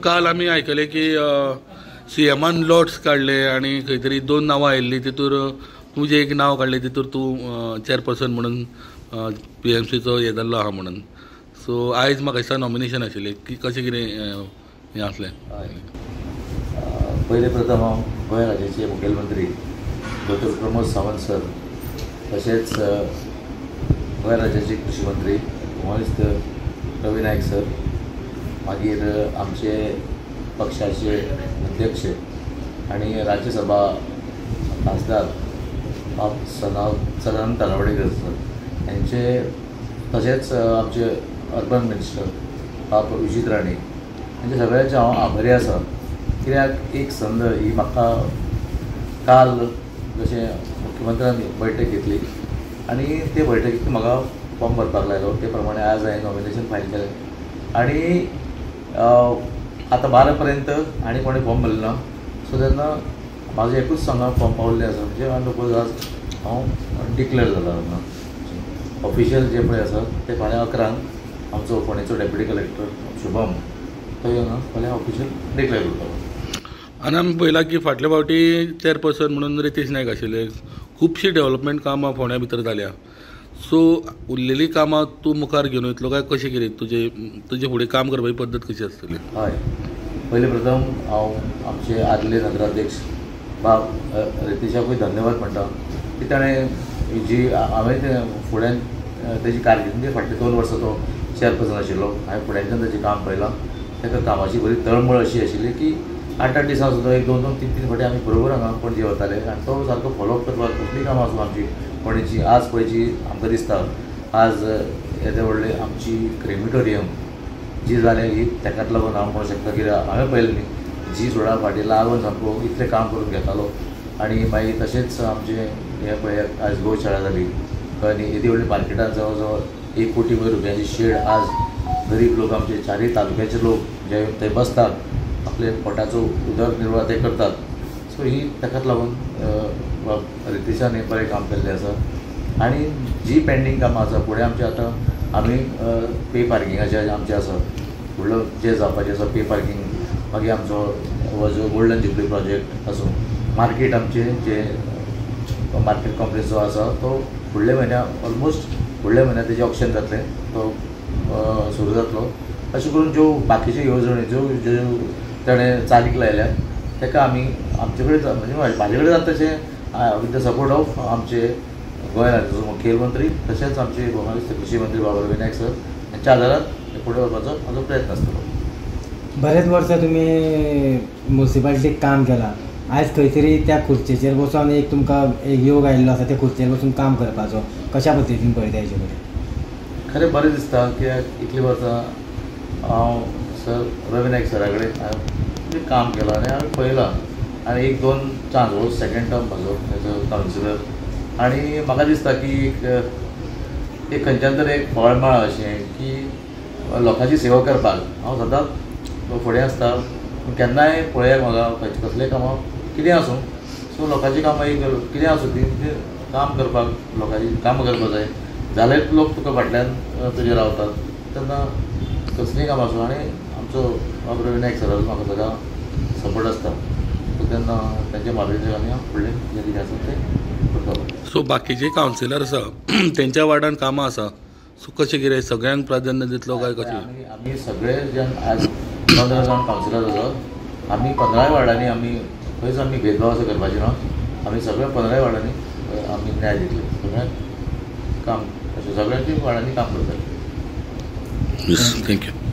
काल आमी आयकलें की सीएमान लॉट्स काडले आनी खंय तरी 2 नांवां आयिल्लीं, तितूर तुजें एक नांव काडलें, तितूर तूं चेअरपर्सन म्हणून पीएमसीचो हें जाल्लो आहा म्हणून. सो आयज म्हाका दिसता नॉमिनेशन आशिल्लें की कशें कितें हें आसलें. पयले प्रथम हांव गोंय राज्याचे मुखेलमंत्री डॉक्टर प्रमोद सावंत सर, तशेंच गोंय राज्याचे कृशी मंत्री मानेस्त रवी नायक सर, मागीर आमचे पक्षाचे अध्यक्ष आनी राज्यसभा खासदार बाब सदानंद तानावडेकर सर यांचे, तशेंच आमचे अर्बन मिनिस्टर बाब विजीत राणे यांचे सगळ्यांचे हांव आभारी आसा. कित्याक एक संद ही म्हाका काल जशें मुख्यमंत्र्यान बैठक घेतली आनी ते बैठकीक म्हाका फॉर्म भरपाक लायलो, ते प्रमाणे आज हांवें नॉमिनेशन फायल केलें आनी आतां 12 पर्यंत आनी कोणें फॉर्म भरलें ना. सो तेन्ना म्हाजें एकूच हांगा फॉर्म पावल्लें आसा, म्हणजे हांव आज हांव डिक्लेअर जाला. ऑफिशियल जे पळय आसा ते फाल्यां 11 आमचो फोंडेचो डेप्युटी कलेक्टर शुभम तो येवन फाल्यां ऑफिशियल डिक्लेअर करतलो. आनी आमी पळयलां की फाटल्या फावटी चेअरपर्सन म्हणून रितेश नायक आशिल्ले, खुबशीं डेव्हलपमेंट कामां फोंड्या भितर जाल्या. सो उरलेलीं कामां तूं मुखार घेवन वयतलो काय कशें कितें तुजें फुडें काम करपाची पद्दत कशी आसतली? हय, पयले प्रथम हांव आमचे आदले नगराध्यक्ष बाब रितेशाकूय धन्यवाद म्हणटा की ताणें जी हांवें फुड्यान तेजी कारकिर्दी फाटले 2 वर्सां तो चेअरपर्सन आशिल्लो, हांवें फुड्यानच्यान ताचें काम पळयलां. ताका कामाची बरी तळमळ अशी आशिल्ली की 8-8 दिसां सुद्दां 1, 2, 2, 3-3 फावटी आमी बरोबर हांगा पणजे वताले आनी तो सारको फॉलोअप करपाक कसलीं कामां आसूं आमची पणजेची. आज पळयची आमकां दिसता आज येदे व्हडले आमची क्रेमिटोरियम जी जालें ही ताकाच लागून हांव म्हणूंक शकता कित्याक हांवें पळयलें न्ही जी सोडा फाटीं लागून सामको इतलें काम करून घेतालो. आनी मागीर तशेंच आमचें हें पळयात आज गोशाळा जाली, कळ्ळें न्ही, येदी व्हडली मार्केटान जवळ जवळ 1 कोटी वयर रुपयांची शेड आज गरीब लोक आमचे 4 तालुक्याचे लोक जे थंय बसतात आपले पोटाचो उदरनिर्वाह ते करतात. सो ही ताकाच लागून रितेशान हें बरें काम केल्लें आसा. आनी जी पेंडींग कामां आसा फुडें आमचें आतां आमी पे पार्किंगाचें आमचें आसा फुडलो जें जावपाचें आसा पे पार्किंग, मागीर आमचो हो जो गोल्डन जुबली प्रोजेक्ट आसूं, मार्केट आमचें जें मार्केट कॉम्प्लेक्स जो आसा तो फुडल्या म्हयन्या ऑलमोस्ट फुडल्या म्हयन्या तेजें ऑक्शन जातलें, तो सुरू जातलो. अशें करून ज्यो बाकीच्यो येवजण्यो ज्यो ज्यो ताणें चालीक लायल्या ताका आमी आमचे कडेन म्हणजे म्हाजे कडेन जाता तशें विथ the support of आमचे गोंय राज्याचो मुखेलमंत्री तशेंच आमचे गोंयचे कृशी मंत्री बाबा रवी नायक सर यांच्या आदारान फुडें वचपाचो म्हाजो प्रयत्न आसतलो. बरेच वर्सां तुमी मुन्सिपालिटीक काम केलां, आयज खंय तरी त्या खुर्चेचेर बसून एक तुमकां एक योग आयिल्लो आसा त्या खुर्चेर बसून काम करपाचो, कशा पद्दतीन पळयता हेजे कडेन? खरें बरें दिसता कित्याक इतलीं वर्सां हांव सर रवी नायक सरा कडेन हांवें काम केलां आनी हांवें पळयलां आनी 1-2 चान्स हो सेकेंड टर्म म्हाजो एज अ कावन्सिलर आनी म्हाका दिसता की एक खंयच्यान तर एक फळ मेळ्ळां अशें की लोकांची सेवा करपाक हांव सदांच फुडें आसता. पूण केन्नाय पळयात म्हाका कसलेंय कामां कितें आसूं, सो लोकांची कामां एक कितें आसूं ती काम करपाक लोकांची कामां करपाक जाय जाल्यार लोक तुका फाटल्यान तुजेर रावतात. तेन्ना कसलींय कामां आसूं आनी आमचो बाब रवी नायक सराचो म्हाका सदां सपोर्ट आसता, सो तेन्ना तांच्या मार्गदर्शनान हांव फुडलें जें कितें आसा तें करतलो. सो बाकीचे कावन्सिलर आसा तेंच्या वार्डान कामां आसा, सो कशें कितें सगळ्यांक प्राधान्य दितलो काय कशें? आमी सगळे जाण आज 15 जाण कावन्सिलर आसा, आमी 15 वार्डांनी आमी खंयच आमी भेदभाव असो करपाचे ना, आमी सगळ्या 15 वार्डांनी आमी न्याय दितले, सगळ्यांक काम अशें सगळ्यांच्या वार्डांनी काम करतले. Thank you.